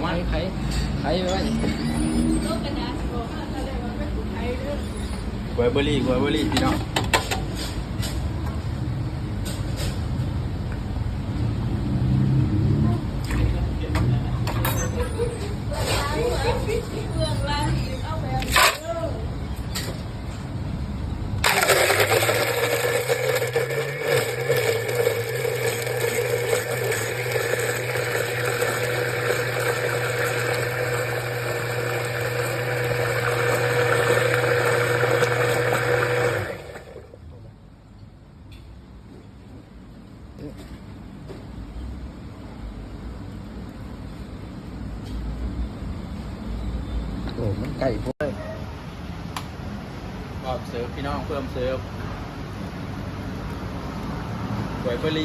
ໄຂ ໄຂ ໄຂໄວ້ ກວຍເບີຣີ ກວຍເບີຣີ ພີ່ນ້ອງ. ໂອ້ ມັນໃກ້ໂພດ. ພ້ອມເສີບພີ່ນ້ອງ ພ້ອມເສີບ ກວຍເບີຣີ.